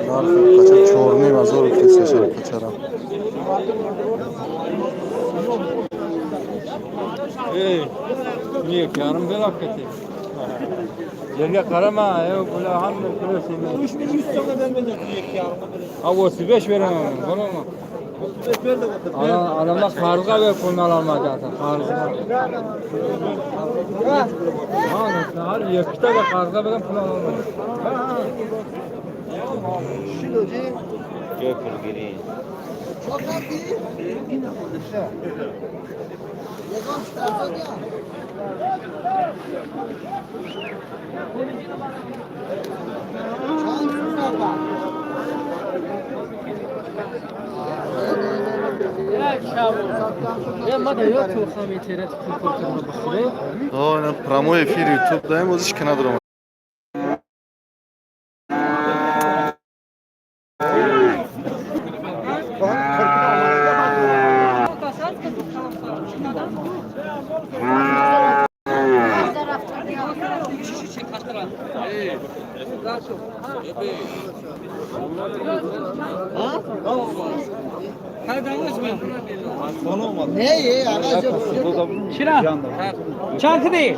Нархи кача 4,5 ҳазор кесашам качара. Niye yarım felaketi? Yerga qarama, bular hamma puli seni. 3100 sana vermedi yarımı. Ha, 35 veremem, bo'lami? 35 ver de Adamlar qarzga berib pulni ololmaydi zaten, qarzga. Ha, har ikkita da qarzga berib pul ololmaydi. Прямой эфир ютуб даем, озиш ки надорам. Ne ye? Çarkı değil.